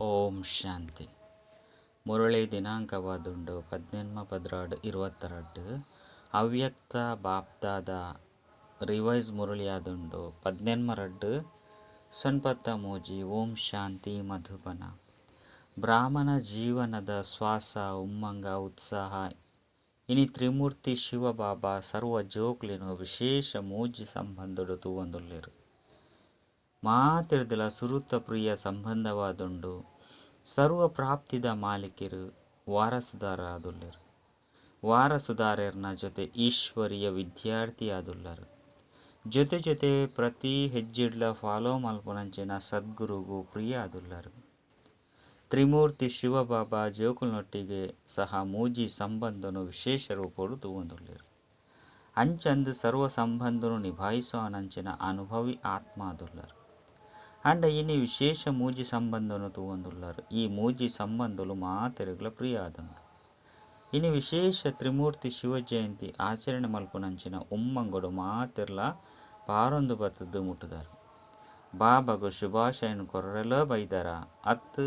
ಓಂ ಶಾಂತಿ. ಮುರಳಿ ದಿನಾಂಕವಾದುಂಡು 18 12 22. ಅವ್ಯಕ್ತ ಬಾಪ್ದಾದ ರಿವೈಸ್ ಮುರಳಿಯಾದುಂಡು 18 2 ಸೊನ್ಪತ್ತ ಮೂಜಿ. ಓಂ ಶಾಂತಿ. ಮಧುಬನ. ಬ್ರಾಹ್ಮಣ ಜೀವನದ ಶ್ವಾಸ ಉಮ್ಮಂಗ ಉತ್ಸಾಹ. ಇನಿ ತ್ರಿಮೂರ್ತಿ ಶಿವ ಬಾಬಾ ಸರ್ವ ಜೋಕ್ಲೆನು ವಿಶೇಷ ಮೂಜಿ ಸಂಬಂಧಡು ತೂವೊಂದುಲ್ಲೆರ್. ಮಾತೆರ್ದಲ ಸುರುತ ಪ್ರಿಯ ಸಂಬಂಧವಾದುಂಡು. ಸರ್ವ ಪ್ರಾಪ್ತಿದ ಮಾಲೀಕರು ವಾರಸುದಾರರಾದುಲ್ಲೆರ್. ವಾರಸುದಾರೆರ್ನ ಜೊತೆ ಈಶ್ವರೀಯ ವಿದ್ಯಾರ್ಥಿ ಆದುಲ್ಲರ್. ಜೊತೆ ಜೊತೆ ಪ್ರತಿ ಹೆಜ್ಜೆಡ್ಲ ಫಾಲೋ ಮಲ್ಪುನಂಚಿನ ಸದ್ಗುರುಗು ಪ್ರಿಯ ಆದುಲ್ಲರ್. ತ್ರಿಮೂರ್ತಿ ಶಿವಬಾಬಾ ಜೋಕುಲ್ನೊಟ್ಟಿಗೆ ಸಹ ಮೂಜಿ ಸಂಬಂಧನು ವಿಶೇಷ ರೂಪಡು ತೂವೊಂದುಲ್ಲೆರ್. ಅಂಚಂದ್ ಸರ್ವ ಸಂಬಂಧನು ನಿಭಾಯಿಸುವನಂಚಿನ ಅನುಭವಿ ಆತ್ಮ ಆದುಲ್ಲರ್. ಅಂಡ ಇನಿ ವಿಶೇಷ ಮೂಜಿ ಸಂಬಂಧನು ತೂವೊಂದುಲ್ಲರ್. ಈ ಮೂಜಿ ಸಂಬಂಧಲು ಮಾತೆರೆಗ್ಲ ಪ್ರಿಯ ಆದುಂಡು. ಇನಿ ವಿಶೇಷ ತ್ರಿಮೂರ್ತಿ ಶಿವ ಜಯಂತಿ ಆಚರಣೆ ಮಲ್ಪುನಂಚಿನ ಉಮ್ಮಂಗಡು ಮಾತೆರ್ಲ ಪಾರೊಂದು ಬತ್ತದು ಮುಟ್ಟುದಾರ್. ಬಾಬಾಗು ಶುಭಾಶಯನು ಕೊರ್ರೆಲ ಬೈದಾರ ಅತ್ತು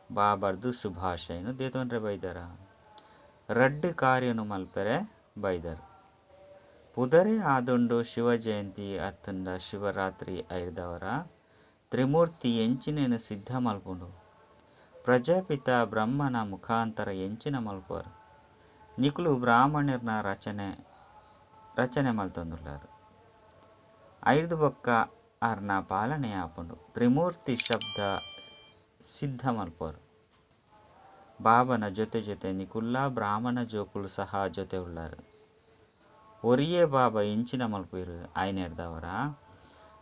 ಬಾಬರ್ದು ಶುಭಾಶಯನು ದೇತೊಂಡ್ರೆ ಬೈದಾರ? ರಡ್ಡ್ ಕಾರ್ಯನು ಮಲ್ಪೆರೆ ಬೈದಾರ್. ಪುದರೆ ಆದುಂಡು ಶಿವ ಜಯಂತಿ ಅತ್ತಂಡ ಶಿವರಾತ್ರಿ. ಐರ್ದವರ ತ್ರಿಮೂರ್ತಿ ಎಂಚಿನೇನು ಸಿದ್ಧ ಮಲ್ಪುಂಡು. ಪ್ರಜಾಪಿತ ಬ್ರಹ್ಮನ ಮುಖಾಂತರ ಎಂಚಿನ ಮಲ್ಪುವರು. ನಿಕುಲು ಬ್ರಾಹ್ಮಣರ್ನ ರಚನೆ ರಚನೆ ಮಲ್ತೊಂದುಲ್ಲಾರ್. ಐರ್ದು ಬೊಕ್ಕ ಅರ್ನ ಪಾಲನೆ ಆಪುಂಡು. ತ್ರಿಮೂರ್ತಿ ಶಬ್ದ ಸಿದ್ಧ ಮಲ್ಪುವರು. ಬಾಬನ ಜೊತೆ ಜೊತೆ ನಿಕುಲ್ಲಾ ಬ್ರಾಹ್ಮಣ ಜೋಕುಲು ಸಹ ಜೊತೆ ಉಳ್ಳಾರು. ಒರಿಯೇ ಬಾಬಾ ಎಂಚಿನ ಮಲ್ಪುವೆರ್. ಐನೆರ್ದವರ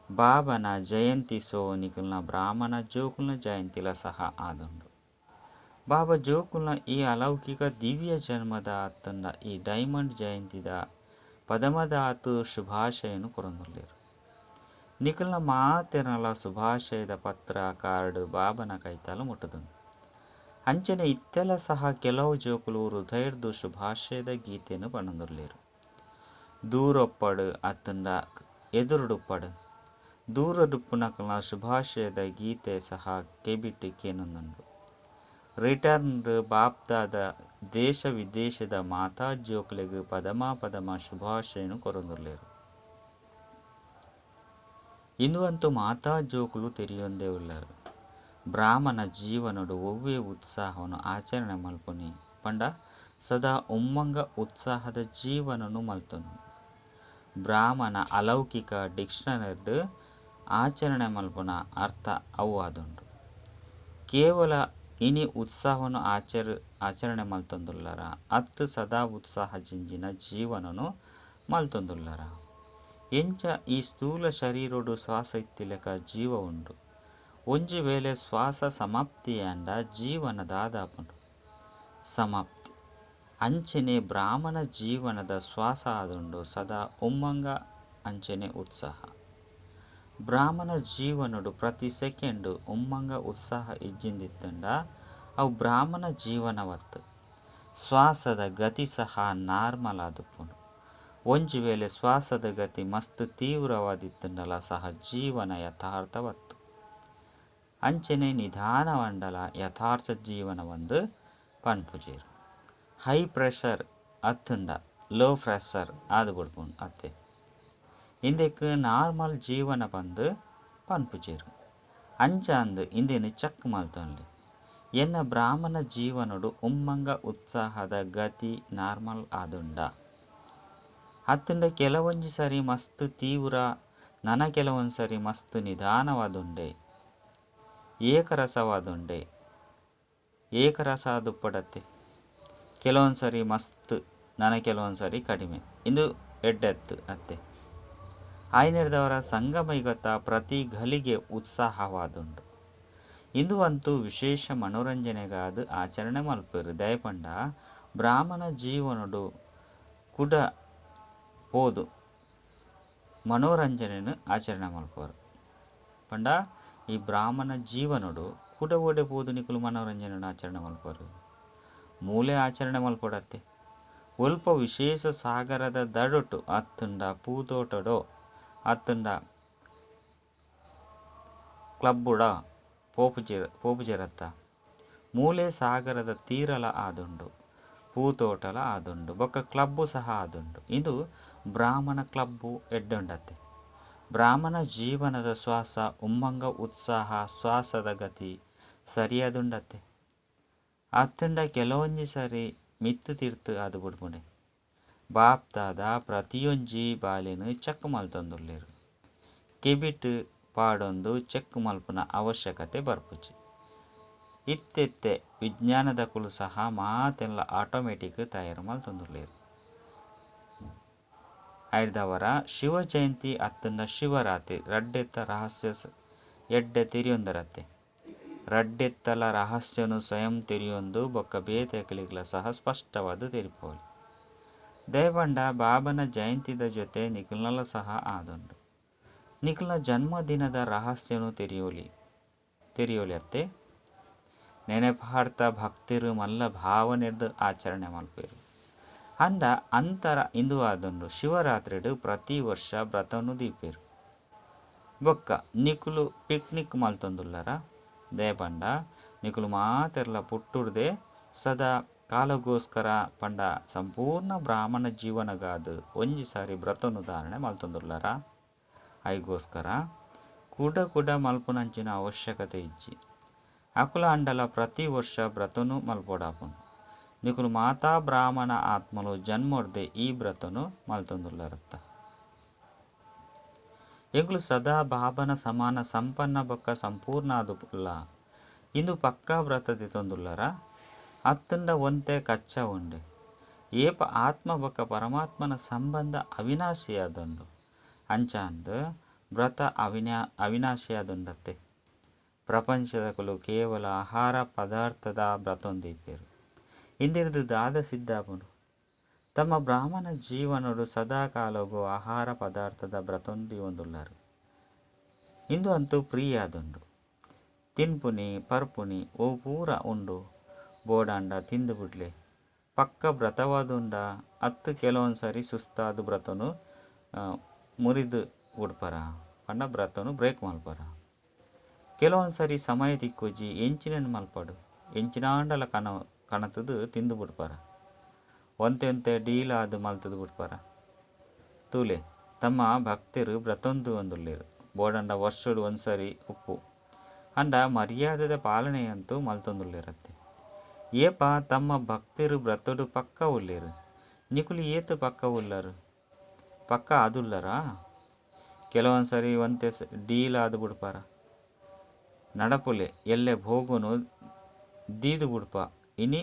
ಬಾಬನ ಜಯಂತಿ ಸೋ ನಿಕುಲ್ನ ಬ್ರಾಹ್ಮಣ ಜೋಕುಲ್ನ ಜಯಂತಿಲ ಸಹ ಆದುಂಡು. ಬಾಬಾ ಜೋಕುಲ್ನ ಈ ಅಲೌಕಿಕ ದಿವ್ಯ ಜನ್ಮದ ಅತ್ತಂಡ ಈ ಡೈಮಂಡ್ ಜಯಂತಿದ ಪದಮದಾತು ಶುಭಾಶಯನು ಕೊರೊಂದುಲ್ಲೆರ್. ನಿಕುಲ್ನ ಮಾತೆರ್ನಲ ಶುಭಾಶಯದ ಪತ್ರ ಕಾರ್ಡ್ ಬಾಬನ ಕೈತಾಲ ಮುಟ್ಟುದುಂಡು. ಅಂಚನೆ ಇತ್ತೆಲ ಸಹ ಕೆಲವು ಜೋಕುಲು ಹೃದಯರ್ದು ಶುಭಾಶಯದ ಗೀತೆಯನ್ನು ಪನೊಂದುಲ್ಲೆರ್. ದೂರೊಪ್ಪಡು ಅತ್ತಂಡ ಎದುರುಡುಪ್ಪಡು ದೂರಡುಪ್ಪುನಕಲ್ನ ಶುಭಾಶಯದ ಗೀತೆ ಸಹ ಕೆಬಿಟ್ ಕೇನೊಂದುಂಡು. ರಿಟರ್ನ್ ಬಾಪ್ದಾದ ದೇಶ ವಿದೇಶದ ಮಾತಾ ಜೋಕ್ಲೆಗ್ ಪದಮ ಪದಮ ಶುಭಾಶಯನು ಕೊರೊಂದುಲ್ಲೆರ್. ಇಂದು ಮಾತಾ ಜೋಕುಲು ತೆರಿಯೊಂದೇ ಉಲ್ಲರ್. ಬ್ರಾಹ್ಮಣ ಜೀವನಡು ಒವ್ವೇ ಉತ್ಸಾಹವನ್ನು ಆಚರಣೆ ಮಲ್ಪುನಿ ಪಂಡ ಸದಾ ಉಮ್ಮಂಗ ಉತ್ಸಾಹದ ಜೀವನನು ಮಲ್ತೊನು. ಬ್ರಾಹ್ಮಣ ಅಲೌಕಿಕ ಡಿಕ್ಷನರಿಡ್ ಆಚರಣೆ ಮಲ್ಪುನ ಅರ್ಥ ಅವು ಆದುಂಡು. ಕೇವಲ ಇನಿ ಉತ್ಸಾಹವನ್ನು ಆಚರಣೆ ಮಲ್ತೊಂದುಲ್ಲಾರ ಅತ್ತು ಸದಾ ಉತ್ಸಾಹ ಜಿಂಜಿನ ಜೀವನನು ಮಲ್ತೊಂದುಲ್ಲಾರ. ಎಂಚ ಈ ಸ್ಥೂಲ ಶರೀರಡು ಶ್ವಾಸ ಇತ್ತಿಲೆಕ ಜೀವ ಉಂಡು. ಒಂಜಿ ವೇಳೆ ಶ್ವಾಸ ಸಮಾಪ್ತಿಯಾಂಡ ಜೀವನ ದಾದಾಪುಂಡು ಸಮಾಪ್ತಿ. ಅಂಚನೆ ಬ್ರಾಹ್ಮಣ ಜೀವನದ ಶ್ವಾಸ ಆದುಂಡು ಸದಾ ಉಮ್ಮಂಗ ಅಂಚನೆ ಉತ್ಸಾಹ. ಬ್ರಾಹ್ಮಣ ಜೀವನಡು ಪ್ರತಿ ಸೆಕೆಂಡ್ ಉಮ್ಮಂಗ ಉತ್ಸಾಹ ಇಜ್ಜಿಂದಿತ್ತಂಡ ಅವು ಬ್ರಾಹ್ಮಣ ಜೀವನವತ್ತು. ಶ್ವಾಸದ ಗತಿ ಸಹ ನಾರ್ಮಲ್ ಆದುಪ್ಪುಂಡು. ಒಂಜಿ ವೇಳೆ ಶ್ವಾಸದ ಗತಿ ಮಸ್ತ್ ತೀವ್ರವಾದಿತ್ತಂಡಲ ಸಹ ಜೀವನ ಯಥಾರ್ಥವತ್ತು. ಅಂಚನೆ ನಿಧಾನವಂಡಲ ಯಥಾರ್ಥ ಜೀವನವಂದು ಪನ್ಪುಜೆರ್. ಹೈ ಪ್ರೆಷರ್ ಅತ್ತಂಡ ಲೋ ಪ್ರೆಷರ್ ಆದು ಬುಡ್ಪುಂಡು ಅತ್ತೆ. ಇಂದೆಕ್ ನಾರ್ಮಲ್ ಜೀವನ ಪಂದು ಪನ್ಪುಜೆರ್. ಅಂಚಾಂದ್ ಇಂದೆನ್ ಚೆಕ್ ಮಲ್ತೊನ್ಲೆ. ಎನ್ನ ಬ್ರಾಹ್ಮಣ ಜೀವನಡು ಉಮ್ಮಂಗ ಉತ್ಸಾಹದ ಗತಿ ನಾರ್ಮಲ್ ಆದುಂಡ ಅತ್ತಂಡ ಕೆಲವೊಂಜಿ ಸರಿ ಮಸ್ತ್ ತೀವ್ರ ನನ ಕೆಲವೊಂದು ಸರಿ ಮಸ್ತ್ ನಿಧಾನವಾದುಂಡೆ ಏಕರಸವಾದುಂಡೆ. ಏಕರಸ ದುಪ್ಪಡತ್ತೆ. ಕೆಲವೊಂದು ಸರಿ ಮಸ್ತ್ ನನ ಕೆಲವೊಂದು ಸರಿ ಕಡಿಮೆ ಇಂದು ಎಡ್ಡೆತ್ತು ಅತ್ತೆ. ಆಯ್ನೆರ್ದವರ ಸಂಗಮಯುಗತ ಪ್ರತಿ ಘಳಿಗೆ ಉತ್ಸಾಹವಾದುಂಡು. ಇಂದು ಅಂತೂ ವಿಶೇಷ ಮನೋರಂಜನೆಗಾದ ಆಚರಣೆ ಮಲ್ಪೆರು. ದಯಪಂಡ ಬ್ರಾಹ್ಮಣ ಜೀವನಡು ಕುಡ ಪೋದು ಮನೋರಂಜನೆಯನ್ನು ಆಚರಣೆ ಮಲ್ಪರು. ಪಂಡ ಈ ಬ್ರಾಹ್ಮಣ ಜೀವನಡು ಕುಡ ಓಡೆ ಪೋದು ನಿಕುಲು ಮನೋರಂಜನೆಯನ್ನು ಆಚರಣೆ ಮಲ್ಪರು. ಮೂಲೆ ಆಚರಣೆ ಮಲ್ಪಡತ್ತೆ. ಒಲ್ಪ ವಿಶೇಷ ಸಾಗರದ ದಡೊಟ್ಟು ಅತ್ತಂಡ ಪೂದೋಟಡೋ ಅತ್ತಂಡ ಕ್ಲಬ್ಬುಡ ಪೋಪುಜೆರ್ ಪೋಪುಜೆರತ್ತ. ಮೂಲೆ ಸಾಗರದ ತೀರಲ ಆದುಂಡು, ಪೂತೋಟಲ ಆದುಂಡು, ಬೊಕ್ಕ ಕ್ಲಬ್ಬು ಸಹ ಆದುಂಡು. ಇದು ಬ್ರಾಹ್ಮಣ ಕ್ಲಬ್ಬು ಎಡ್ಡುಂಡತ್ತೆ. ಬ್ರಾಹ್ಮಣ ಜೀವನದ ಶ್ವಾಸ ಉಮ್ಮಂಗ ಉತ್ಸಾಹ ಶ್ವಾಸದ ಗತಿ ಸರಿಯಾದುಂಡತ್ತೆ. ಅತ್ತಂಡ ಕೆಲವೊಂಜಿ ಸಾರಿ ಮಿತ್ತು ತಿರ್ತು ಅದು ಬುಡ್ಪುಂಡೆ. ಬಾಪ್ತಾದ ಪ್ರತಿಯೊಂಜಿ ಬಾಲೆನು ಚೆಕ್ ಮಲ್ತೊಂದುಲ್ಲೆರ್. ಕೆಬಿಟ್ ಪಾಡೊಂದು ಚೆಕ್ ಮಲ್ಪುನ ಅವಶ್ಯಕತೆ ಬರ್ಪುಜಿ. ಇತ್ತೆತ್ತೆ ವಿಜ್ಞಾನದಕುಲು ಸಹ ಮಾತೆಲ್ಲ ಆಟೋಮೆಟಿಕ್ ತಯಾರು ಮಲ್ತೊಂದುಲ್ಲೆರ್. ಐರ್ದವರ ಶಿವ ಜಯಂತಿ ಅತ್ತಂಡ ಶಿವರಾತ್ರಿ ರಡ್ಡೆತ್ತ ರಹಸ್ಯ ಎಡ್ಡೆ ತೆರಿಯೊಂದರತ್ತೆ. ರಡ್ಡೆತ್ತಲ ರಹಸ್ಯನು ಸ್ವಯಂ ತೆರಿಯೊಂದು ಬೊಕ್ಕ ಬೇತೆಕಲಿಗಳ ಸಹ ಸ್ಪಷ್ಟವಾದ ತೆರಿಪೋಲಿ. ದಯಪಂಡ ಬಾಬನ ಜಯಂತಿದ ಜೊತೆ ನಿಖಿಲ್ನಲ ಸಹ ಆದುಂಡು. ನಿಖಿಲ್ನ ಜನ್ಮದಿನದ ರಹಸ್ಯನು ತೆರಿಯೋಲಿ ತೆರಿಯೋಲಿ ಅತ್ತೆ. ನೆನೆಪಾರ್ಥ ಭಕ್ತಿರು ಮಲ್ಲ ಭಾವನೆರ್ದು ಆಚರಣೆ ಮಲ್ಪೇರು. ಅಂಡ ಅಂತರ ಇಂದು ಆದುಂಡು. ಶಿವರಾತ್ರಿಡು ಪ್ರತಿ ವರ್ಷ ವ್ರತನು ದೀಪೇರು. ಬೊಕ್ಕ ನಿಕುಲು ಪಿಕ್ನಿಕ್ ಮಲ್ತೊಂದುಲ್ಲರ. ದಯಪಂಡ ನಿಕುಲು ಮಾತೆರ್ಲ ಪುಟ್ಟುರ್ದೆ ಸದಾ ಕಾಲಗೋಸ್ಕರ ಪಂಡ ಸಂಪೂರ್ಣ ಬ್ರಾಹ್ಮಣ ಜೀವನಗಾದು ಒಂಜಿ ಸಾರಿ ವ್ರತನು ಧಾರಣೆ ಮಲ್ತೊಂದುಲ್ಲರ. ಐಗೋಸ್ಕರ ಕುಡ ಕುಡ ಮಲ್ಪುನಂಚಿನ ಅವಶ್ಯಕತೆ ಇಜ್ಜಿ. ಅಕುಲ ಅಂಡಲ ಪ್ರತಿ ವರ್ಷ ವ್ರತನು ಮಲ್ಪೊಡಾಪುಂಡು. ನಿಕುಲು ಮಾತಾ ಬ್ರಾಹ್ಮಣ ಆತ್ಮಲು ಜನ್ಮೊರ್ದೆ ಈ ವ್ರತನು ಮಲ್ತೊಂದುಲ್ಲರತ್ತ. ಎಂಕುಲು ಸದಾ ಬಾಬನ ಸಮಾನ ಸಂಪನ್ನ ಬೊಕ್ಕ ಸಂಪೂರ್ಣ ಆದುಲ್ಲ. ಇಂದು ಪಕ್ಕಾ ವ್ರತ ದಿತೊಂದುಲ್ಲರ. ಅತ್ತಂಡ ಒಂತೆ ಕಚ್ಚ ಉಂಡೆ. ಏಪ ಆತ್ಮ ಬೊಕ್ಕ ಪರಮಾತ್ಮನ ಸಂಬಂಧ ಅವಿನಾಶಿಯಾದುಂಡು. ಅಂಚಾಂದ್ ವ್ರತ ಅವಿನಾಶಿಯಾದುಂಡತ್ತೆ. ಪ್ರಪಂಚದಕುಲು ಕೇವಲ ಆಹಾರ ಪದಾರ್ಥದ ವ್ರತೊಂದೀಪೆರು. ಇಂದಿರ್ದು ದಾದ ಸಿದ್ಧಾಪುಂಡು. ತಮ್ಮ ಬ್ರಾಹ್ಮಣ ಜೀವನಡು ಸದಾ ಕಾಲಗು ಆಹಾರ ಪದಾರ್ಥದ ವ್ರತೊಂದೀವೊಂದುಲ್ಲರು. ಇಂದು ಅಂತೂ ಪ್ರಿಯಾದುಂಡು. ತಿನ್ಪುನಿ ಪರ್ಪುನಿ ಓ ಪೂರ ಉಂಡು. ಬೋಡಾಂಡ ತಿಂದು ಬಿಡ್ಲೆ. ಪಕ್ಕ ವ್ರತವಾದುಂಡ ಅತ್ತು ಕೆಲವೊಂದು ಸಾರಿ ಸುಸ್ತಾದ ವ್ರತನು ಮುರಿದು ಉಡ್ಪರ ಪಂಡ ವ್ರತನು ಬ್ರೇಕ್ ಮಲ್ಪರ. ಕೆಲವೊಂದು ಸಾರಿ ಸಮಯ ತಿಕ್ಕೋಜಿ ಎಂಚಿನ ಮಲ್ಪಡು ಎಂಚಿನಾಂಡಲ ಕಣತದು ತಿಂದು ಬಿಡ್ಪರ. ಒಂತೆ ಒಂತೆ ಡೀಲ್ ಆದ್ ಮಲ್ತದು ಬಿಡ್ಪರ. ತೂಲೆ ತಮ್ಮ ಭಕ್ತರು ವ್ರತೊಂದು ಒಂದುಲ್ಲೆರು. ಬೋಡಂಡ ವರ್ಷಡು ಒಂದ್ಸರಿ ಉಪ್ಪು ಅಂಡ ಮರ್ಯಾದೆದ ಪಾಲನೆಯಂತೂ ಮಲ್ತೊಂದುಲ್ಲೆರತ್ತೆ. ಏಪ ತಮ್ಮ ಭಕ್ತರು ವ್ರತಡು ಪಕ್ಕ ಉಲ್ಲೇರು. ನಿಕುಲು ಏತು ಪಕ್ಕ ಉಲ್ಲರು ಪಕ್ಕ ಆದುಲ್ಲರಾ. ಕೆಲವೊಂದು ಸಾರಿ ಒಂತೆ ಡೀಲ್ ಆದ್ ಬಿಡ್ಪರ. ನಡಪುಲೆ ಎಲ್ಲೆ ಭೋಗನು ದೀದು ಬುಡ್ಪ ಇನಿ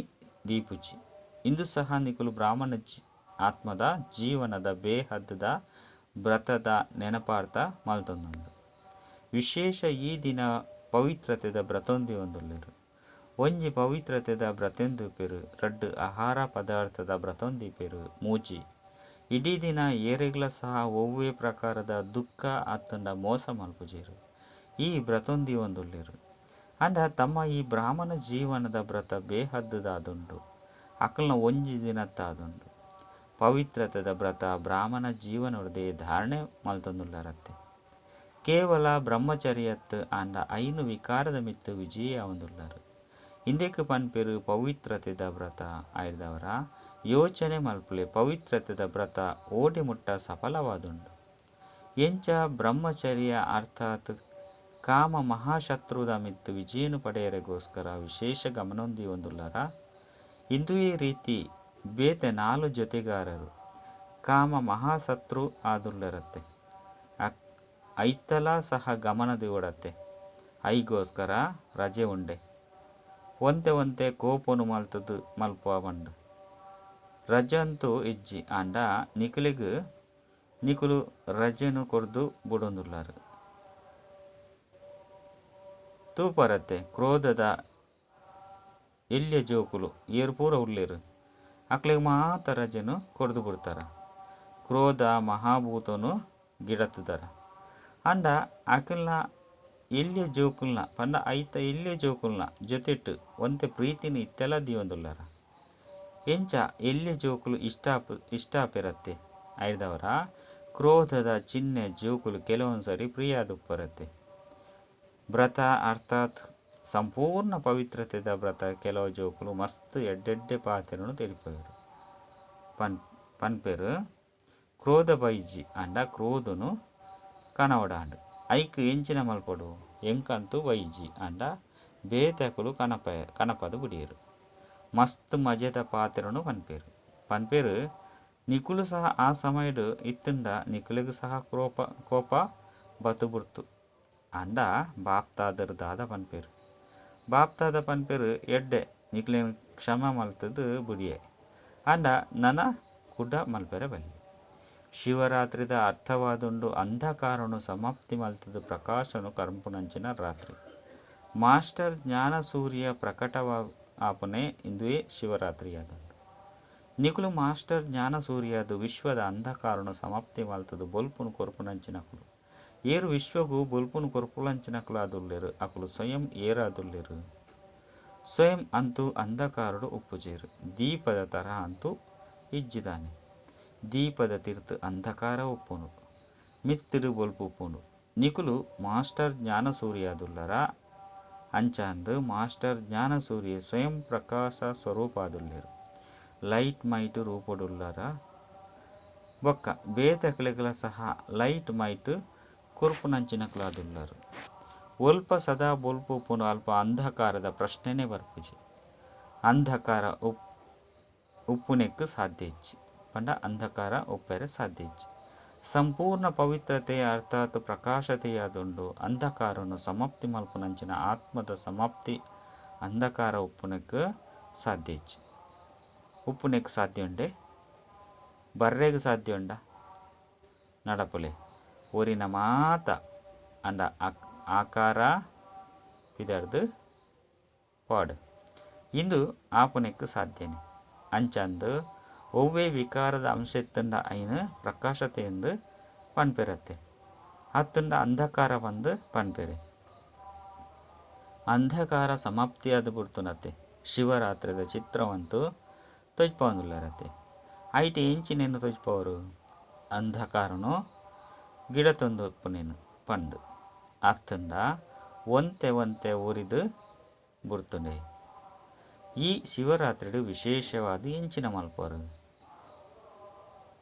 ದೀಪುಜಿ. ಇಂದು ಸಹ ನಿಕುಲು ಬ್ರಾಹ್ಮಣ ಆತ್ಮದ ಜೀವನದ ಬೇಹದ್ದದ ವ್ರತದ ನೆನಪಾರ್ಥ ಮಲ್ತೊಂದುಂಡು. ವಿಶೇಷ ಈ ದಿನ ಪವಿತ್ರತೆದ ವ್ರತೊಂದಿವೊಂದುಲ್ಲೆರು. ಒಂಜಿ ಪವಿತ್ರತೆದ ವ್ರತೊಂದಿಪೆರು, ರಡ್ಡು ಆಹಾರ ಪದಾರ್ಥದ ವ್ರತೊಂದಿಪೆರು, ಮೂಜಿ ಇಡೀ ದಿನ ಏರೆಗ್ಲ ಸಹ ಒವ್ವೆ ಪ್ರಕಾರದ ದುಃಖ ಅತ್ತಂಡ ಮೋಸ ಮಲ್ಪುಜೆರು. ಈ ವ್ರತೊಂದಿವೊಂದುಲ್ಲೆರು. ಅಂಡ ತಮ್ಮ ಈ ಬ್ರಾಹ್ಮಣ ಜೀವನದ ವ್ರತ ಬೇಹದ್ದುದಾದುಂಡು. ಅಕಲ್ನ ಒಂಜಿ ದಿನತ್ತಾದುಂಡು. ಪವಿತ್ರತೆದ ವ್ರತ ಬ್ರಾಹ್ಮಣ ಜೀವನೊಡ್ದೆ ಧಾರಣೆ ಮಲ್ತೊಂದುಲ್ಲರತ್ತೆ. ಕೇವಲ ಬ್ರಹ್ಮಚರ್ಯತ್ ಆಂಡ ಐನು ವಿಕಾರದ ಮಿತ್ತು ವಿಜಯ ಒಂದುಲ್ಲರು. ಇಂದೆಕ್ ಪನ್ಪೆರು ಪವಿತ್ರತೆದ ವ್ರತ. ಆಯ್ದವರ ಯೋಚನೆ ಮಲ್ಪುಲೆ ಪವಿತ್ರತೆದ ವ್ರತ ಓಡಿ ಮುಟ್ಟ ಸಫಲವಾದುಂಡು. ಎಂಚ ಬ್ರಹ್ಮಚರ್ಯ ಅರ್ಥಾತ್ ಕಾಮ ಮಹಾಶತ್ರುದ ಮಿತ್ತು ವಿಜಯನು ಪಡೆಯರೆಗೋಸ್ಕರ ವಿಶೇಷ ಗಮನೊಂದಿವೊಂದುಲ್ಲರ. ಇಂದುವೇ ರೀತಿ ಬೇತೆ ನಾಲು ಜೊತೆಗಾರರು ಕಾಮ ಮಹಾಶತ್ರು ಆದುಲ್ಲರತ್ತೆ. ಐತಲ ಸಹ ಗಮನದಿವಡತ್ತೆ. ಐಗೋಸ್ಕರ ರಜೆ ಉಂಡೆ. ಒಂತೆ ಒಂತೆ ಕೋಪನು ಮಲ್ತದು ಮಲ್ಪ ಬಂದು. ರಜೆ ಅಂತೂ ಇಜ್ಜಿ ಆಂಡ ನಿಕುಲಿಗ್ ನಿಕುಲು ರಜೆನು ಕೊರ್ದು ಬುಡೊಂದುಲ್ಲರು. ತೂಪರತ್ತೆ ಕ್ರೋಧದ ಎಲ್ಯ ಜೋಕುಲು ಏರು ಪೂರ ಉಲ್ಲೇರು. ಅಕ್ಲೆಗ್ ಮಾತ ರಜೆನು ಕೊರ್ದು ಬಿಡ್ತಾರ. ಕ್ರೋಧ ಮಹಾಭೂತನು ಗಿಡತ್ತದರ. ಅಂಡ ಅಕಲ್ನ ಎಲ್ಯ ಜೋಕುಲ್ನ ಪಂಡ ಐತ ಎಲ್ಯ ಜೋಕುಲ್ನ ಜೊತೆಟ್ ಒಂತೆ ಪ್ರೀತಿನ ಇತ್ತೆಲ್ಲ ದೀವೊಂದುಲ್ಲರ. ಎಂಚ ಎಲ್ಯ ಜೋಕುಲು ಇಷ್ಟಾಪಿರತ್ತೆ. ಐರ್ದವರ ಕ್ರೋಧದ ಚಿಹ್ನೆ ಜೋಕುಲು ಕೆಲವೊಂದು ಸಾರಿ ಪ್ರಿಯಾದುಪ್ಪರತ್ತೆ. ವ್ರತ ಅರ್ಥಾತ್ ಸಂಪೂರ್ಣ ಪವಿತ್ರತೆದ ವ್ರತ ಕೆಲವು ಜೋಕುಲು ಮಸ್ತ್ ಎಡ್ಡೆಡ್ಡೆ ಪಾತೆರನು ತೆರಿಪವೆರ್ ಪನ್ಪೆರ್. ಕ್ರೋಧ ಬೈಜಿ ಅಂಡ ಕ್ರೋಧನು ಕನವಡಾಂಡ್ ಐಕ್ ಎಂಚಿನ ಮಲ್ಪೊಡು? ಎಂಕಂತೂ ಬೈಜಿ ಅಂಡ ಬೇತೆಕುಲು ಕನಪದ್ ಬುಡಿಯೆರ್. ಮಸ್ತ್ ಮಜೆದ ಪಾತೆರನು ಪನ್ಪೆರ್ ಪನ್ಪೆರ್. ನಿಕುಲು ಸಹ ಆ ಸಮಯಡ್ ಇತ್ತುಂಡ ನಿಕುಲೆಗ್ ಸಹ ಕೋಪ ಬತ್ತುಬುಡ್ತು. ಅಂಡ ಬಾಪ್ತಾದರ್ ದಾದ ಪನ್ಪೆರ್? ಬಾಪ್ತಾದ ಪನ್ಪೆರ್ ಎಡ್ಡೆ ನಿಕುಲೆನ್ ಕ್ಷಮ ಮಲ್ತುದು ಬುಡಿಯೆ ಅಂಡ ನನ ಕುಡ ಮಲ್ಪೆರೆ ಬಲ್ಲಿ. ಶಿವರಾತ್ರಿದ ಅರ್ಥವಾದುಂಡು ಅಂಧಕಾರನು ಸಮಾಪ್ತಿ ಮಲ್ತುದು ಪ್ರಕಾಶನು ಕರ್ಪುನಂಚಿನ ರಾತ್ರಿ. ಮಾಸ್ಟರ್ ಜ್ಞಾನ ಸೂರ್ಯ ಪ್ರಕಟವಾಪುನೆ ಇಂದುವೆ ಶಿವರಾತ್ರಿಯಾದುಂಡು. ನಿಕುಲು ಮಾಸ್ಟರ್ ಜ್ಞಾನ ಸೂರ್ಯಾದು ವಿಶ್ವದ ಅಂಧಕಾರನು ಸಮಾಪ್ತಿ ಮಲ್ತುದು ಬೊಲ್ಪುನು ಕೊರ್ಪುನಂಚಿನಕುಲು. ಏರು ವಿಶ್ವಗು ಬೊಲ್ಪುನು ಕೊರ್ಪುನಂಚಿನಕುಲು ಆದುಲ್ಲೆರು ಅಕುಲು ಸ್ವಯಂ ಏರಾದುಲ್ಲೆರು? ಸ್ವಯಂ ಅಂತೂ ಅಂಧಕಾರಡು ಉಪ್ಪುಜೆರು. ದೀಪದ ತರಹ ಅಂತೂ ಇಜ್ಜಿದಾನೆ. ದೀಪದ ತಿರ್ತು ಅಂಧಕಾರ ಉಪ್ಪುಂಡು, ಮಿತ್ತುಡು ಬೊಲ್ಪು ಉಪ್ಪುಂಡು. ನಿಕುಲು ಮಾಸ್ಟರ್ ಜ್ಞಾನ ಸೂರ್ಯಾದುಲ್ಲರ ಅಂಚಾಂದು ಮಾಸ್ಟರ್ ಜ್ಞಾನ ಸೂರ್ಯ ಸ್ವಯಂ ಪ್ರಕಾಶ ಸ್ವರೂಪಾದುಲ್ಲೆರು. ಲೈಟ್ ಮೈಟ್ ರೂಪಡುಲ್ಲರ ಬೊಕ್ಕ ಬೇತೆಕುಲೆಗ್ಲ ಸಹ ಲೈಟ್ ಮೈಟ್ ಕೊರ್ಪುನಂಚಿನಕುಲಾದುಲ್ಲರು. ಒಲ್ಪ ಸದಾ ಬೊಲ್ಪು ಉಪ್ಪುಂಡು ಅಲ್ಪ ಅಂಧಕಾರದ ಪ್ರಶ್ನೆನೇ ಬರ್ಪುಜಿ. ಅಂಧಕಾರ ಉಪ್ಪುನೆಕ್ ಸಾಧ್ಯ ಇಜ್ಜಿ ಪಂಡ ಅಂಧಕಾರ ಉಪ್ಪೆರೆ ಸಾಧ್ಯ ಇಜ್ಜಿ. ಸಂಪೂರ್ಣ ಪವಿತ್ರತೆ ಅರ್ಥಾತ್ ಪ್ರಕಾಶತೆಯಾದುಂಡು. ಅಂಧಕಾರನು ಸಮಾಪ್ತಿ ಮಲ್ಪುನಂಚಿನ ಆತ್ಮದ ಸಮಾಪ್ತಿ ಅಂಧಕಾರ ಉಪ್ಪುನೆಕ್ ಸಾಧ್ಯ ಇಜ್ಜಿ. ಉಪ್ಪುನೆಕ್ ಸಾಧ್ಯ ಉಂಡೆ? ಬರ್ರೆಗ್ ಸಾಧ್ಯ ಉಂಡ? ನಡಪುಲೆ ಒರಿನ ಮಾತ ಅಂಡ ಆಕಾರ ಪಿದರ್ದು ಪಾಡು ಇಂದು ಆಪುನೆಕ್ ಸಾಧ್ಯನೆ. ಅಂಚಂದು ಒವ್ವೇ ವಿಕಾರದ ಅಂಶ ಇತ್ತಂಡ ಐನು ಪ್ರಕಾಶತೆ ಎಂದು ಪನ್ಪೆರತ್ತೆ ಅತ್ತಂಡ ಅಂಧಕಾರ ಬಂದು ಪನ್ಪೆರೆ. ಅಂಧಕಾರ ಸಮಾಪ್ತಿಯಾದ ಬಿಡ್ತುನತ್ತೆ ಶಿವರಾತ್ರಿದ ಚಿತ್ರವಂತೂ ತೊಜ್ಪವೊಂದುಲ್ಲರತ್ತೆ. ಐಟ್ ಎಂಚಿನೇನು ತೊಜ್ಪವರು? ಅಂಧಕಾರನು ಗಿಡತೊಂದು ಉಪ್ಪುನೇನು ಪಂದು ಅತ್ತಂಡ ಒಂತೆ ಒಂತೆ ಉರಿದು ಬುಡ್ತುಂಡೆ. ಈ ಶಿವರಾತ್ರಿಡು ವಿಶೇಷವಾದ ಎಂಚಿನ ಮಲ್ಪರು?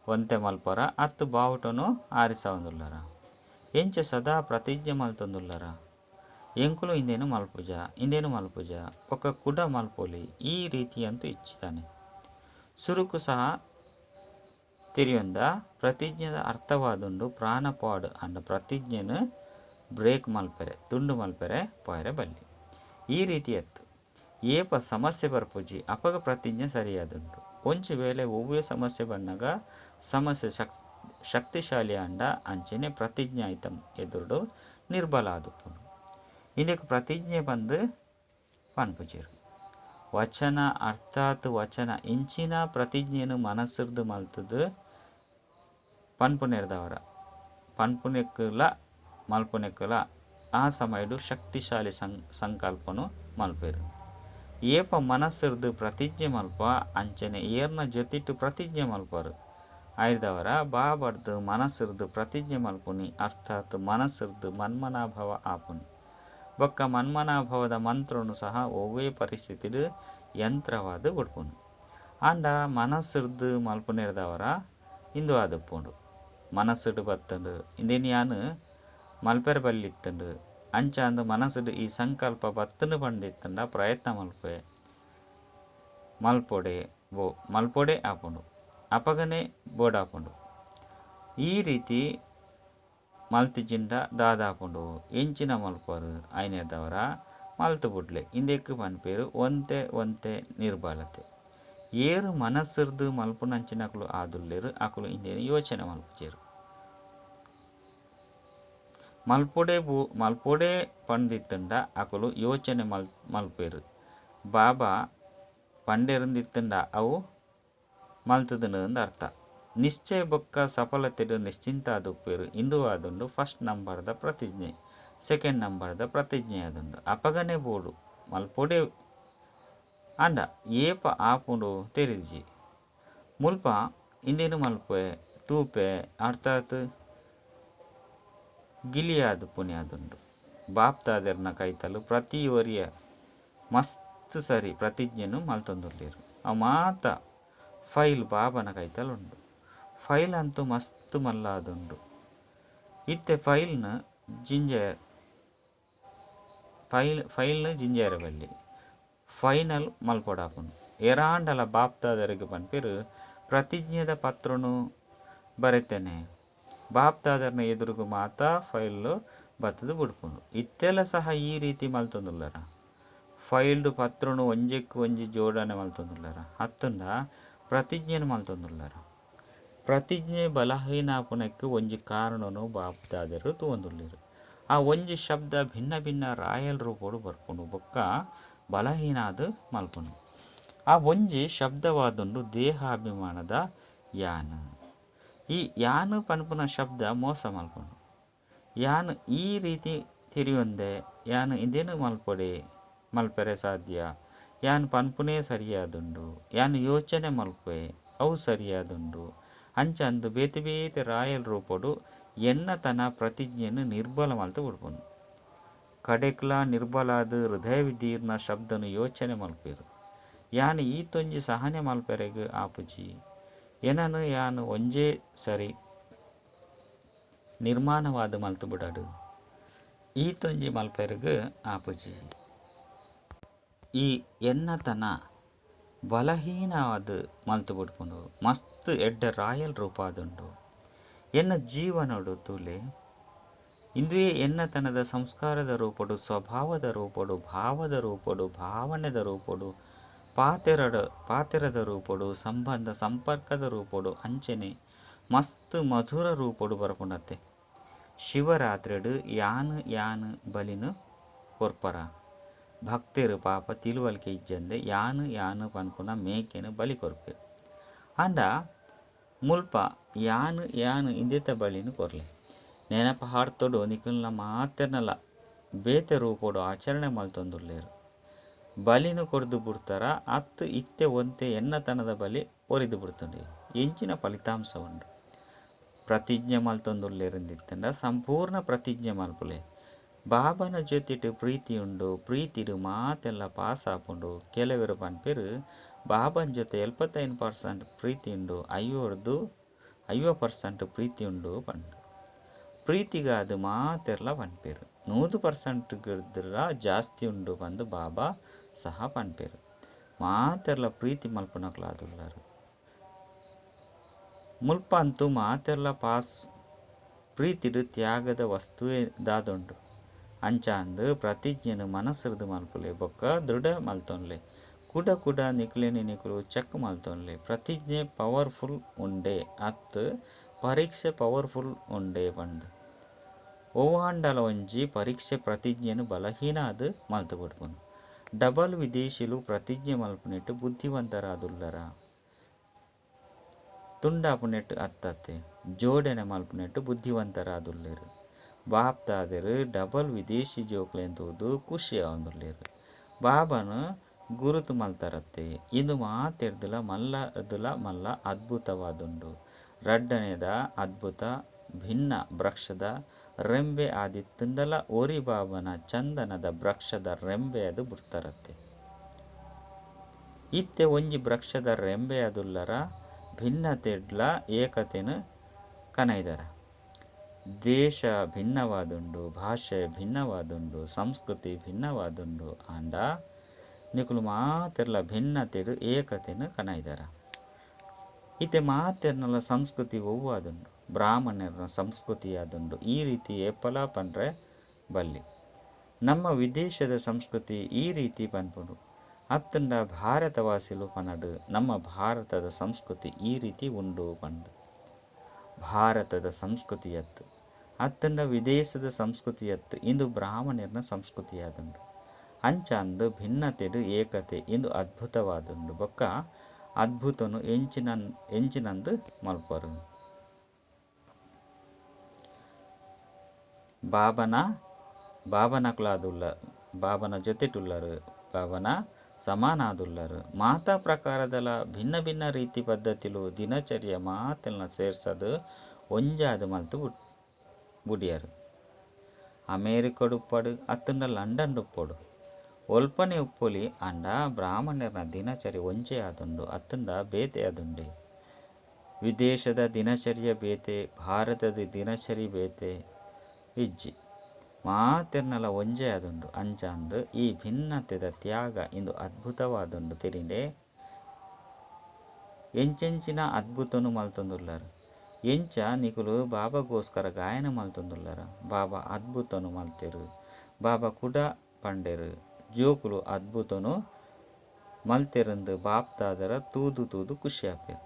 ಒಂತೆ ಮಲ್ಪರ ಅತ್ತು ಬಾವುಟನು ಆರಿಸವೊಂದುಲ್ಲರ? ಎಂಚ ಸದಾ ಪ್ರತಿಜ್ಞೆ ಮಲ್ತೊಂದುಲ್ಲರ? ಎಂಕುಲು ಇಂದೇನು ಮಲ್ಪುಜ ಇಂದೇನು ಮಲ್ಪುಜ ಬೊಕ್ಕ ಕುಡ ಮಲ್ಪೊಲಿ ಈ ರೀತಿಯಂತೂ ಇಚ್ಚಿತಾನೆ. ಸುರುಕು ಸಹ ತಿರಿಯೊಂದ ಪ್ರತಿಜ್ಞೆದ ಅರ್ಥವಾದುಂಡು ಪ್ರಾಣಪಾಡು ಅಂಡ ಪ್ರತಿಜ್ಞೆನು ಬ್ರೇಕ್ ಮಲ್ಪೆರೆ ತುಂಡು ಮಲ್ಪೆರೆ ಪೋಯರೆ ಬಲ್ಲಿ. ಈ ರೀತಿಯತ್ತು ಏಪ ಸಮಸ್ಯೆ ಬರ್ಪುಜಿ ಅಪಗ ಪ್ರತಿಜ್ಞೆ ಸರಿಯಾದುಂಡು. ಒಂಜಿ ವೇಳೆ ಒವ್ವೇ ಸಮಸ್ಯೆ ಬನ್ನಗ ಸಮಸ್ಯೆ ಶಕ್ತಿಶಾಲಿ ಅಂಡ ಅಂಚನೆ ಪ್ರತಿಜ್ಞೆ ಆಯ್ತ ಎದುರುಡು ನಿರ್ಬಲ ಆದುಪ್ಪುಂಡು. ಇಂದಕ್ಕೆ ಪ್ರತಿಜ್ಞೆ ಬಂದು ಪನ್ಪುಜೆರು. ವಚನ ಅರ್ಥಾತ್ ವಚನ ಇಂಚಿನ ಪ್ರತಿಜ್ಞೆನು ಮನಸ್ಸುರ್ದು ಮಲ್ತುದು ಪನ್ಪುನೆರ್ದವರ ಪನ್ಪುನೆಕ್ಕುಲ ಮಲ್ಪುನೆಕ್ಕುಲ ಆ ಸಮಯಡು ಶಕ್ತಿಶಾಲಿ ಸಂಕಲ್ಪನು ಮಲ್ಪೆರು. ಏಪ ಮನಸ್ಸುರ್ದು ಪ್ರತಿಜ್ಞೆ ಮಲ್ಪ ಅಂಚನೆ ಏರ್ನ ಜೊತಿಟ್ಟು ಪ್ರತಿಜ್ಞೆ ಮಲ್ಪರು. ಆಯ್ದವರ ಬಾಬರ್ದು ಮನಸ್ಸುರ್ದು ಪ್ರತಿಜ್ಞೆ ಮಲ್ಪುನಿ ಅರ್ಥಾತ್ ಮನಸ್ಸುರ್ದು ಮನ್ಮನಾಭವ ಆಪುನಿ. ಬೊಕ್ಕ ಮನ್ಮನಾಭವದ ಮಂತ್ರನು ಸಹ ಒವ್ವೇ ಪರಿಸ್ಥಿತಿಡು ಯಂತ್ರವಾದ ಬುಡ್ಪುನು. ಆಂಡ ಮನಸ್ಸುರ್ದು ಮಲ್ಪುನೆರ್ದವರ ಇಂದು ಆದುಪ್ಪುಂಡು. ಮನಸ್ಸುಡು ಬತ್ತುಂಡು ಇಂದೇನು ಯಾನು ಮಲ್ಪೆರೆ ಬಲ್ಲಿತ್ತುಂಡು ಅಂಚಾಂದು ಮನಸ್ಸುಡು ಈ ಸಂಕಲ್ಪ ಬತ್ತುಂಡು ಪಂದಿತ್ತುಂಡ ಪ್ರಯತ್ನ ಮಲ್ಪೆ ಮಲ್ಪೊಡೆ ಬೋ ಮಲ್ಪೊಡೆ ಆಪುಂಡು ಅಪಗನೆ ಬೋಡಾಪುಂಡು. ಈ ರೀತಿ ಮಲ್ತಿಜಿಂಡ ದಾದಾಪುಂಡು ಎಂಚಿನ ಮಲ್ಪರು ಐನೆರ್ದವರ ಮಲ್ತು ಬುಡ್ಲೆ ಇಂದೆಕ್ ಪನ್ಪೆರು ಒಂತೆ ಒಂತೆ ನಿರ್ಬಲತೆ. ಏರು ಮನಸ್ಸುರ್ದು ಮಲ್ಪುನಂಚಿನಕುಲು ಆದುಲ್ಲೆರು ಅಕುಲು ಇಂದೇನು ಯೋಚನೆ ಮಲ್ಪುಜೆರು. ಮಲ್ಪೊಡೆ ಮಲ್ಪೊಡೆ ಪಂದಿತ್ತುಂಡ ಅಕುಲು ಯೋಚನೆ ಮಲ್ಪೆರು. ಬಾಬಾ ಪಂಡೆರಂದಿತ್ತುಂಡ ಅವು ಮಲ್ತುದುಂಡು ಅಂದ್ ಅರ್ಥ. ನಿಶ್ಚಯ ಬೊಕ್ಕ ಸಫಲತೆಡು ನಿಶ್ಚಿಂತ ಆದುಪ್ಪೆರು. ಇಂದು ಆದುಂಡು ಫಸ್ಟ್ ನಂಬರ್ದ ಪ್ರತಿಜ್ಞೆ ಸೆಕೆಂಡ್ ನಂಬರ್ದ ಪ್ರತಿಜ್ಞೆ ಆದುಂಡು. ಅಪಗನೆ ಬೋಡು ಮಲ್ಪೊಡೆ ಅಂಡ ಏಪ ಆಪುಂಡು ತೆರಿಜಿ. ಮುಲ್ಪ ಇಂದೇನು ಮಲ್ಪೆ ತೂಪೆ ಅರ್ಥಾತ್ ಗಿಲಿಯಾದ ಪುಣ್ಯಾದುಂಡು. ಬಾಪ್ತಾದೆರ್ನ ಕೈತಲು ಪ್ರತಿಯೊರಿಯ ಮಸ್ತ್ ಸರಿ ಪ್ರತಿಜ್ಞೆನು ಮಲ್ತೊಂದುಲ್ಲೆರ್. ಅವು ಮಾತ ಫೈಲ್ ಬಾಬನ ಕೈತಲುಂಡು. ಫೈಲ್ ಅಂತೂ ಮಸ್ತ್ ಮಲ್ಲಾದುಂಡು. ಇತ್ತೆ ಫೈಲ್ನ ಜಿಂಜ ಫೈಲ್ನ ಜಿಂಜಾರ ಬಲ್ಲಿ ಫೈನಲ್ ಮಲ್ಪೊಡಾಪುಂಡು. ಏರಾಂಡಲ ಬಾಪ್ತಾದೆರ್ಗ್ ಪನ್ಪೆರ್ ಪ್ರತಿಜ್ಞೆದ ಪತ್ರನು ಬರೆತೇನೆ. ಬಾಪ್ತಾದೆರ್ನ ಎದುರುಗು ಮಾತಾ ಫೈಲ್ ಬತ್ತುದು ಬುಡ್ಪುಂಡು. ಇತ್ತೆಲ ಸಹ ಈ ರೀತಿ ಮಲ್ತೊಂದುಲ್ಲೆರ. ಫೈಲ್ಡ್ ಪತ್ರನು ಒಂಜೆಕ್ ಒಂಜಿ ಜೋಡಣೆ ಮಲ್ತೊಂದುಲ್ಲೆರ. ಅತ್ತುಂಡ ಪ್ರತಿಜ್ಞೆನ್ ಮಲ್ತೊಂದುಲ್ಲೆರ. ಪ್ರತಿಜ್ಞೆ ಬಲಹೀನ ಆಪುನಕ್ಕೆ ಒಂಜಿ ಕಾರಣನು ಬಾಪ್ತಾದೆರ್ ತೂವೊಂದುಲ್ಲೆರ್. ಆ ಒಂಜಿ ಶಬ್ದ ಭಿನ್ನ ಭಿನ್ನ ರಾಯಲ್ ರೂಪೊಡು ಬರ್ಪುಂಡು ಬೊಕ್ಕ ಬಲಹೀನ ಆದ್ ಮಲ್ಪುಂಡು. ಆ ಒಂಜಿ ಶಬ್ದವಾದುಂಡು ದೇಹಾಭಿಮಾನದ ಯಾನ್. ಈ ಯಾನ್ ಪನ್ಪುನ ಶಬ್ದ ಮೋಸ ಮಲ್ಪುಂಡು. ಯಾನ್ ಈ ರೀತಿ ತಿರಿಯೊಂದೆ, ಯಾನ್ ಇಂದೇನು ಮಲ್ಪೊಡೆ ಮಲ್ಪೆರೆ ಸಾಧ್ಯ, ಯಾನ್ ಪನ್ಪುನೇ ಸರಿಯಾದುಂಡು, ಯಾನ್ ಯೋಚನೆ ಮಲ್ಪೆ ಅವು ಸರಿಯಾದುಂಡು ಅಂಚಂದು ಬೇತೆ ಬೇತೆ ರಾಯಲ್ ರೂಪೊಡು ಎನ್ನ ತನ ಪ್ರತಿಜ್ಞೆನ್ ನಿರ್ಬಲ ಮಲ್ತು ಬುಡ್ಪುಂಡು. ಕಡೆಕ್ಲ ನಿರ್ಬಲಾದ ಹೃದಯ ವಿದೀರ್ಣ ಶಬ್ದನು ಯೋಚನೆ ಮಲ್ಪೆರು. ಯಾನ್ ಈತೊಂಜಿ ಸಹನೆ ಮಲ್ಪೆರೆಗ್ ಆಪುಜಿ. ಎನನು ಯಾನ್ ಒಂಜೇ ಸರಿ ನಿರ್ಮಾಣವಾದ ಮಲ್ತು ಬುಡಡು. ಈತೊಂಜಿ ಮಲ್ಪೆರೆಗ್ ಆಪುಜಿ. ಈ ಎನ್ನತನ ಬಲಹೀನವಾದ ಮಲ್ತು ಬುಡ್ಪುಂಡು. ಮಸ್ತ್ ಎಡ್ಡೆ ರಾಯಲ್ ರೂಪಾದುಂಡು. ಎನ್ನ ಜೀವನೊಡು ತೂಲೆ ಇಂದುವೇ ಎನ್ನತನದ ಸಂಸ್ಕಾರದ ರೂಪೊಡು, ಸ್ವಭಾವದ ರೂಪೊಡು, ಭಾವದ ರೂಪೊಡು, ಭಾವನೆದ ರೂಪೊಡು, ಪಾತೆರದ ರೂಪೊಡು, ಸಂಬಂಧ ಸಂಪರ್ಕದ ರೂಪೊಡು ಅಂಚನೆ ಮಸ್ತ್ ಮಧುರ ರೂಪೊಡು ಬರ್ಪುಂಡತ್ತೆ. ಶಿವರಾತ್ರಿಡ್ ಯಾನ್ ಯಾನ್ ಬಲಿನು ಕೊರ್ಪರ. ಭಕ್ತೆರು ಪಾಪ ತಿಳುವಳಿಕೆ ಇಜ್ಜಂದೆ ಯಾನ್ ಯಾನ್ ಪನ್ಪುನ ಮೇಕೆನು ಬಲಿ ಕೊರ್ಪೆರು. ಆಂಡ ಮುಲ್ಪ ಯಾನ್ ಯಾನ್ ಇಂದೆತ ಬಲಿನು ಕೊರ್ಲೆ. ನೆನಪ ಹಾರ್ತೊಡು ನಿಕಲ್ನ ಮಾತೆರ್ನಲ ಬೇತೆ ರೂಪೊಡು ಆಚರಣೆ ಮಲ್ತೊಂದುಲ್ಲೆರ್. ಬಲಿನು ಕೊರ್ದು ಬುಡ್ತಾರ ಅತ್ತು ಇತ್ತೆ ಒಂತೆ ಎನ್ನತನದ ಬಲಿ ಒರಿದು ಬುಡ್ತುಂಡು. ಎಂಚಿನ ಫಲಿತಾಂಶ ಉಂಡು. ಪ್ರತಿಜ್ಞೆ ಮಲ್ತೊಂದುಲ್ಲೆರಿಂದಿತ್ತಂಡ ಸಂಪೂರ್ಣ ಪ್ರತಿಜ್ಞೆ ಮಲ್ಪುಲೆ. ಬಾಬನ ಜೊತೆಟ್ ಪ್ರೀತಿ ಉಂಡು. ಪ್ರೀತಿಡು ಮಾತೆಲ್ಲ ಪಾಸ್ ಆಪುಂಡು. ಕೆಲವರು ಪನ್ಪೆರು ಬಾಬನ ಜೊತೆ 75% ಪ್ರೀತಿ ಉಂಡು, 50% ಪ್ರೀತಿ ಉಂಡು ಪಂದು. ಪ್ರೀತಿಗಾದ ಮಾತೆರ್ಲ ಪನ್ಪೆರು. 100% ಗಿರ್ದ್ರ ಜಾಸ್ತಿ ಉಂಡು ಪಂದು ಬಾಬಾ ಸಹ ಪನ್ಪೆರು. ಮಾತೆರ್ಲ ಪ್ರೀತಿ ಮಲ್ಪುನಕ್ಲಾದುಲ್ಲರು. ಮುಲ್ಪ ಅಂತೂ ಮಾತೆರ್ಲ ಪಾಸ್ ಪ್ರೀತಿಡು ತ್ಯಾಗದ ವಸ್ತುವೇ ದಾದುಂಡು. ಅಂಚಾಂದು ಪ್ರತಿಜ್ಞೆನು ಮನಸ್ಸುರ್ದು ಮಲ್ಪುಲೆ ಬೊಕ್ಕ ದೃಢ ಮಲ್ತೊನ್ಲೆ. ಕುಡ ಕುಡ ನಿಕ್ಲೆನಿ ನಿಕುಲು ಚೆಕ್ ಮಲ್ತೊನ್ಲೆ. ಪ್ರತಿಜ್ಞೆ ಪವರ್ಫುಲ್ ಉಂಡೆ ಅತ್ತು ಪರೀಕ್ಷೆ ಪವರ್ಫುಲ್ ಉಂಡೆ ಪಂದು. ಒವ್ವಾಂಡಲ ಒಂಜಿ ಪರೀಕ್ಷೆ ಪ್ರತಿಜ್ಞೆನು ಬಲಹೀನ ಆದ್ ಮಲ್ತು ಬುಡ್ಪುಂಡು. ಡಬಲ್ ವಿದೇಶಿಲು ಪ್ರತಿಜ್ಞೆ ಮಲ್ಪುನೆಟ್ ಬುದ್ಧಿವಂತರಾದುಲ್ಲರ. ತುಂಡಾಪುನೆಟ್ ಅತ್ತತ್ತೆ ಜೋಡಣೆ ಮಲ್ಪುನೆಟ್ ಬುದ್ಧಿವಂತರಾದುಲ್ಲೆರ್. ಬಾಪ್ತಾದೆರ್ ಡಬಲ್ ವಿದೇಶಿ ಜೋಕ್ಲೆನ್ ತೂದು ಖುಷಿ ಆವೊಂದುಲ್ಲೆರ್. ಬಾಬನ ಗುರುತು ಮಲ್ತಾರತ್ತೆ. ಇಂದು ಮಾತೆರ್ದುಲ ಮಲ್ಲದುಲ ಮಲ್ಲ ಅದ್ಭುತವಾದುಂಡು. ರಡ್ಡನೆದ ಅದ್ಭುತ ಭಿನ್ನ ವೃಕ್ಷದ ರೆಂಬೆ ಆದಿತ್ತುಂಡಲ ಒರಿ ಬಾಬನ ಚಂದನದ ವೃಕ್ಷದ ರೆಂಬೆ ಅದು ಬುಡ್ತಾರತ್ತೆ. ಇತ್ತೆ ಒಂಜಿ ವೃಕ್ಷದ ರೆಂಬೆ ಆದುಲ್ಲರ ಭಿನ್ನತೆಡ್ಲ ಏಕತೆನು ಕನೈದರ. ದೇಶ ಭಿನ್ನವಾದುಂಡು, ಭಾಷೆ ಭಿನ್ನವಾದುಂಡು, ಸಂಸ್ಕೃತಿ ಭಿನ್ನವಾದುಂಡು. ಆಂಡ ನಿಕುಲು ಮಾತೆರ್ಲ ಭಿನ್ನತೆಡು ಏಕತೆನು ಕನೈದರ. ಇತ್ತೆ ಮಾತೆರ್ನಲ ಸಂಸ್ಕೃತಿ ಒವ್ವಾದುಂಡು, ಬ್ರಾಹ್ಮಣರ್ನ ಸಂಸ್ಕೃತಿ ಆದುಂಡು. ಈ ರೀತಿ ಏಪಲ ಪನ್ರೆ ಬಲ್ಲಿ. ನಮ್ಮ ವಿದೇಶದ ಸಂಸ್ಕೃತಿ ಈ ರೀತಿ ಪನ್ಪುಂಡು. ಅತ್ತಂಡ ಭಾರತವಾಸಿಲು ಪನಡು ನಮ್ಮ ಭಾರತದ ಸಂಸ್ಕೃತಿ ಈ ರೀತಿ ಉಂಡು ಪಂದು. ಭಾರತದ ಸಂಸ್ಕೃತಿಯತ್ತು ಅತ್ತಂಡ ವಿದೇಶದ ಸಂಸ್ಕೃತಿಯತ್ತು ಇಂದು ಬ್ರಾಹ್ಮಣರ್ನ ಸಂಸ್ಕೃತಿಯಾದುಂಡು. ಅಂಚಾಂದು ಭಿನ್ನತೆಡು ಏಕತೆ ಇಂದು ಅದ್ಭುತವಾದುಂಡು. ಬೊಕ್ಕ ಅದ್ಭುತನು ಎಂಚಿನಂದು ಮಲ್ಪರು. ಬಾಬನಕುಲಾದುಲ್ಲ, ಬಾಬನ ಜೊತೆಟುಲ್ಲರು, ಬಾಬನ ಸಮಾನಾದುಲ್ಲರು. ಮಾತಾ ಪ್ರಕಾರದಲ ಭಿನ್ನ ಭಿನ್ನ ರೀತಿ ಪದ್ಧತಿಲು ದಿನಚರ್ಯ ಮಾತೆಲ್ನ ಸೇರ್ಸದು ಒಂಜಾದ ಮಲ್ತು ಬುಡಿಯರು. ಅಮೇರಿಕಡುಪ್ಪಡು ಅತ್ತುಂಡ ಲಂಡನ್ ಉಪ್ಪಡು ಒಲ್ಪನೆ ಉಪ್ಪೊಲಿ ಆಂಡ ಬ್ರಾಹ್ಮಣರ್ನ ದಿನಚರಿ ಒಂಜೇ ಆದುಂಡು ಅತ್ತುಂಡ ಬೇತೆ ಆದುಂಡೆ. ವಿದೇಶದ ದಿನಚರ್ಯ ಬೇತೆ, ಭಾರತದ ದಿನಚರಿ ಬೇತೆ ಇಜ್ಜಿ, ಮಾತೆರ್ನಲ ಒಂಜೇ ಆದುಂಡು. ಅಂಚಾಂದ್ ಈ ಭಿನ್ನತೆದ ತ್ಯಾಗ ಇಂದು ಅದ್ಭುತವಾದುಂಡು ತೆರಿಂಡೆ. ಎಂಚೆಂಚಿನ ಅದ್ಭುತೊನು ಮಲ್ತೊಂದುಲ್ಲರ್. ಎಂಚ ನಿಕುಲು ಬಾಬಾಗೋಸ್ಕರ ಗಾಯನ ಮಲ್ತೊಂದುಲ್ಲರ. ಬಾಬಾ ಅದ್ಭುತೊನು ಮಲ್ತೆರು. ಬಾಬಾ ಕುಡ ಪಂಡೆರು, ಜೋಕುಲು ಅದ್ಭುತೊನು ಮಲ್ತೆರುಂದು ಬಾಪ್ದಾದರ ತೂದು ತೂದು ಖುಷಿ ಆಪೆರ್.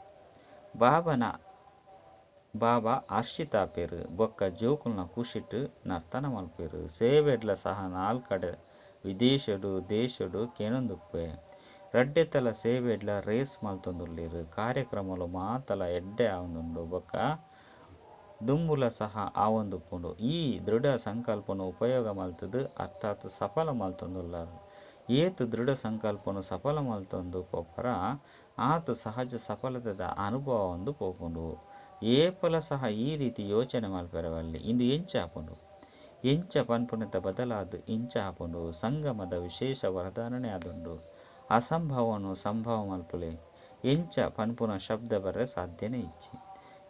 ಬಾಬಾ ಹರ್ಷಿತಾಪೆರ್ ಬೊಕ್ಕ ಜೋಕುಲ್ನ ಖುಷಿಟ್ ನರ್ತನ ಮಲ್ಪುವೆರ್. ಸೇವೆಡ್ಲ ಸಹ ನಾಲ್ ಕಡೆ ವಿದೇಶಡ್ ದೇಶಡ್ ಕೇನೊಂದುಪ್ಪೆ. ರಡ್ಡೆತಲ ಸೇವೆಡ್ಲ ರೇಸ್ ಮಲ್ತೊಂದುಲ್ಲೆರ್. ಕಾರ್ಯಕ್ರಮಲು ಮಾತಲ ಎಡ್ಡೆ ಆವೊಂದುಂಡು ಬೊಕ್ಕ ದುಂಬುಲ ಸಹ ಆವೊಂದುಪ್ಪುಂಡು. ಈ ದೃಢ ಸಂಕಲ್ಪನು ಉಪಯೋಗ ಮಲ್ತುದು ಅರ್ಥಾತ್ ಸಫಲ ಮಲ್ತೊಂದುಲ್ಲರ್. ಏತ್ ದೃಢ ಸಂಕಲ್ಪನು ಸಫಲ ಮಲ್ತೊಂದು ಪೋಪರ ಆತ್ ಸಹಜ ಸಫಲತೆದ ಅನುಭವ ಒಂದು ಪೋಪುಂಡು. ಏಪಲ ಸಹ ಈ ರೀತಿ ಯೋಚನೆ ಮಲ್ಪೆರವಲ್ಲಿ ಇಂದು ಎಂಚ ಆಪುಂಡು, ಎಂಚ ಪನ್ಪುನೆತ ಬದಲಾದ್ ಇಂಚ ಆಪುಂಡು. ಸಂಗಮದ ವಿಶೇಷ ವರದಾನನೇ ಆದುಂಡು. ಅಸಂಭವನು ಸಂಭವ ಮಲ್ಪುಲೆ. ಎಂಚ ಪನ್ಪುನ ಶಬ್ದ ಬರ್ರೆ ಸಾಧ್ಯನೇ ಇಜ್ಜಿ.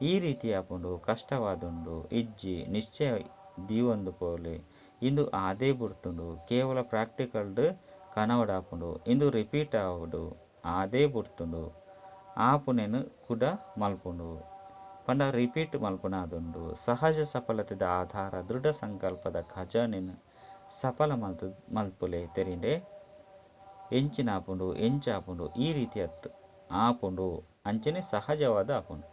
ಈ ರೀತಿ ಆಪುಂಡು, ಕಷ್ಟವಾದುಂಡು, ಇಜ್ಜಿ ನಿಶ್ಚಯ ದೀವೊಂದು ಪೋಲೆ. ಇಂದು ಆದೇ ಬುಡ್ತುಂಡು. ಕೇವಲ ಪ್ರಾಕ್ಟಿಕಲ್ಡ್ ಕನವಡಾಪುಂಡು. ಇಂದು ರಿಪೀಟ್ ಆವಡು ಆದೇ ಬುಡ್ತುಂಡು. ಆಪುನೆನ್ ಕುಡ ಮಲ್ಪುಂಡು ಪಂಡ ರಿಪೀಟ್ ಮಲ್ಪುನಾದುಂಡು. ಸಹಜ ಸಫಲತೆದ ಆಧಾರ ದೃಢ ಸಂಕಲ್ಪದ ಖಜಾನೆನ್ ಸಫಲ ಮಲ್ಪುಲೆ ತೆರಿಂಡೆ. ಎಂಚಿನ ಆಪುಂಡು, ಎಂಚ ಆಪುಂಡು ಈ ರೀತಿ ಅತ್ತು ಆಪುಂಡು ಅಂಚನೆ ಸಹಜವಾದ ಆಪುಂಡು.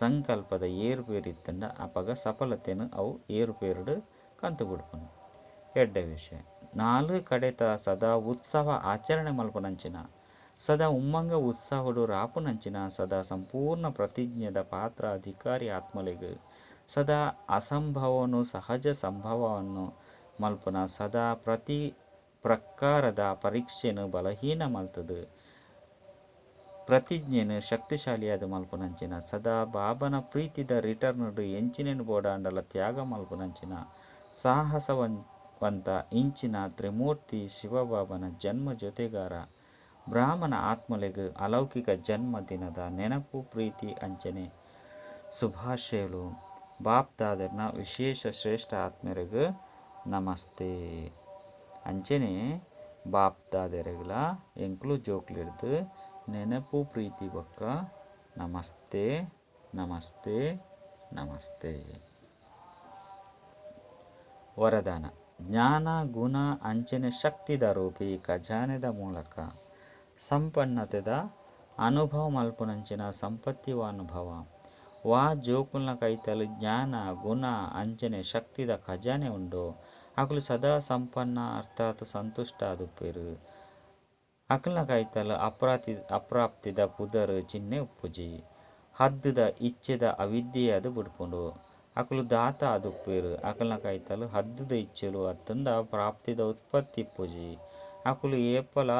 ಸಂಕಲ್ಪದ ಏರುಪೇರು ಇತ್ತಂಡ ಅಪಗ ಸಫಲತೆನು ಅವು ಏರುಪೇರುಡು ಕಂತು ಬಿಡ್ಪುಂಡು. ಎಡ್ಡೆ ವಿಷಯ. ನಾಲ್ ಕಡೆತ ಸದಾ ಉತ್ಸವ ಆಚರಣೆ ಮಲ್ಪುನಂಚಿನ, ಸದಾ ಉಮ್ಮಂಗ ಉತ್ಸಾಹಡು ರಾಪುನಂಚಿನ, ಸದಾ ಸಂಪೂರ್ಣ ಪ್ರತಿಜ್ಞೆದ ಪಾತ್ರ ಅಧಿಕಾರಿ ಆತ್ಮಲೆಗ್ ಸದಾ ಅಸಂಭವನು ಸಹಜ ಸಂಭವವನ್ನು ಮಲ್ಪುನ, ಸದಾ ಪ್ರತಿ ಪ್ರಕಾರದ ಪರೀಕ್ಷೆನು ಬಲಹೀನ ಮಲ್ತದು ಪ್ರತಿಜ್ಞೆನು ಶಕ್ತಿಶಾಲಿಯಾದ ಮಲ್ಪುನಂಚಿನ, ಸದಾ ಬಾಬನ ಪ್ರೀತಿದ ರಿಟರ್ನ್ ಎಂಚಿನೇನು ಬೋಡಾಂಡಲ ತ್ಯಾಗ ಮಲ್ಪುನಂಚಿನ ಸಾಹಸವಂತ ಇಂಚಿನ ತ್ರಿಮೂರ್ತಿ ಶಿವಬಾಬನ ಜನ್ಮ ಜೊತೆಗಾರ ಬ್ರಾಹ್ಮಣ ಆತ್ಮಲೆಗ್ ಅಲೌಕಿಕ ಜನ್ಮದಿನದ ನೆನಪು ಪ್ರೀತಿ ಅಂಚನೆ ಶುಭಾಶಯಲು. ಬಾಪ್ದಾದರ್ನ ವಿಶೇಷ ಶ್ರೇಷ್ಠ ಆತ್ಮರೆಗ್ ನಮಸ್ತೆ. ಅಂಚನೆ ಬಾಪ್ದಾದರೆಗ್ಲ ಎಂಕ್ಲು ಜೋಕ್ಲಿಡ್ದು ನೆನಪು ಪ್ರೀತಿ ಬೊಕ್ಕ ನಮಸ್ತೆ ನಮಸ್ತೆ ನಮಸ್ತೆ. ವರದಾನ ಜ್ಞಾನ ಗುಣ ಅಂಚನೆ ಶಕ್ತಿದ ರೂಪಿ ಖಜಾನೆದ ಮೂಲಕ ಸಂಪನ್ನತೆದ ಅನುಭವ ಮಲ್ಪುನಂಚಿನ ಸಂಪತ್ತಿವ ಅನುಭವ ವಾ ಜೋಕುಲ್ನ ಕೈತಲ್ ಜ್ಞಾನ ಗುಣ ಅಂಚನೆ ಶಕ್ತಿದ ಖಜಾನೆ ಉಂಡು ಅಕುಲು ಸದಾ ಸಂಪನ್ನ ಅರ್ಥಾತ್ ಸಂತುಷ್ಟ ಆದುಪ್ಪೆರು. ಅಕಲ್ನ ಕೈತಲ್ ಅಪ್ರಾಪ್ತಿದ ಪುದರ್ ಚಿಹ್ನೆ ಉಪ್ಪುಜಿ. ಹದ್ದುದ ಇಚ್ಛೆದ ಅವಿದ್ಯೆಯಾದ ಬುಡ್ಪುಂಡು. ಅಕುಲು ದಾತ ಆದುಪ್ಪೆರು. ಅಕಲ್ನ ಕೈತಲ್ ಹದ್ದುದ ಇಚ್ಛೆಲು ಅತ್ತುಂಡ ಪ್ರಾಪ್ತಿದ ಉತ್ಪತ್ತಿ ಇಪ್ಪುಜಿ. ಅಕುಲು ಏಪಲ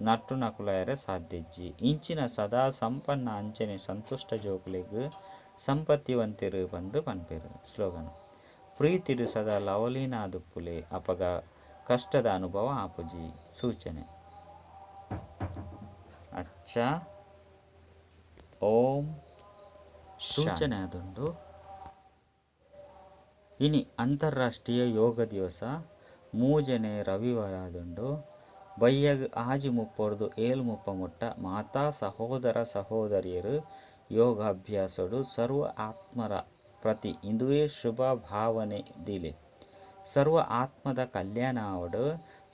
ನಟ್ಟುನಕುಲಾಯರೆ ಸಾಧ್ಯಜ್ಜಿ. ಇಂಚಿನ ಸದಾ ಸಂಪನ್ನ ಅಂಚನೆ ಸಂತುಷ್ಟ ಜೋಕುಲೆಗ್ ಸಂಪತ್ತಿವಂತೆರು ಪಂದು ಪನ್ಪೆರು. ಸ್ಲೋಗನ್ ಪ್ರೀತಿಡು ಸದಾ ಲವಲೀನ ಆದುಪ್ಪುಲೆ ಅಪಗ ಕಷ್ಟದ ಅನುಭವ ಆಪುಜಿ. ಸೂಚನೆ ಅಚ್ಚ ಓಂ ಸೂಚನೆ ಆದುಂಡು. ಇನಿ ಅಂತಾರಾಷ್ಟ್ರೀಯ ಯೋಗ ದಿವಸ 3ನೇ ರವಿವಾರ ಆದುಂಡು. ಬಯ್ಯಗ್ 6:30 7:30 ಮುಟ್ಟ ಮಾತಾ ಸಹೋದರ ಸಹೋದರಿಯರು ಯೋಗಾಭ್ಯಾಸಡು ಸರ್ವ ಆತ್ಮರ ಪ್ರತಿ ಇಂದುವೇ ಶುಭ ಭಾವನೆ ದಿಲೆ. ಸರ್ವ ಆತ್ಮದ ಕಲ್ಯಾಣ ಆವಡು.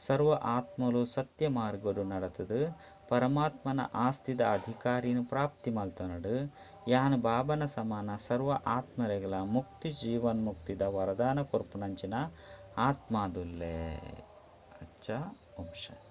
ಸರ್ವ ಆತ್ಮಲು ಸತ್ಯ ಮಾರ್ಗಡು ನಡತದು ಪರಮಾತ್ಮನ ಆಸ್ತಿದ ಅಧಿಕಾರಿನ ಪ್ರಾಪ್ತಿ ಮಲ್ತನಡು. ಯಾನ್ ಬಾಬನ ಸಮಾನ ಸರ್ವ ಆತ್ಮರೆಗಲ ಮುಕ್ತಿ ಜೀವನ್ ಮುಕ್ತಿದ ವರದಾನ ಕೊರ್ಪುನಂಚಿನ ಆತ್ಮಾದುಲ್ಲೆ. ಅಚ್ಚ ಓಂ ಶಾಂತಿ.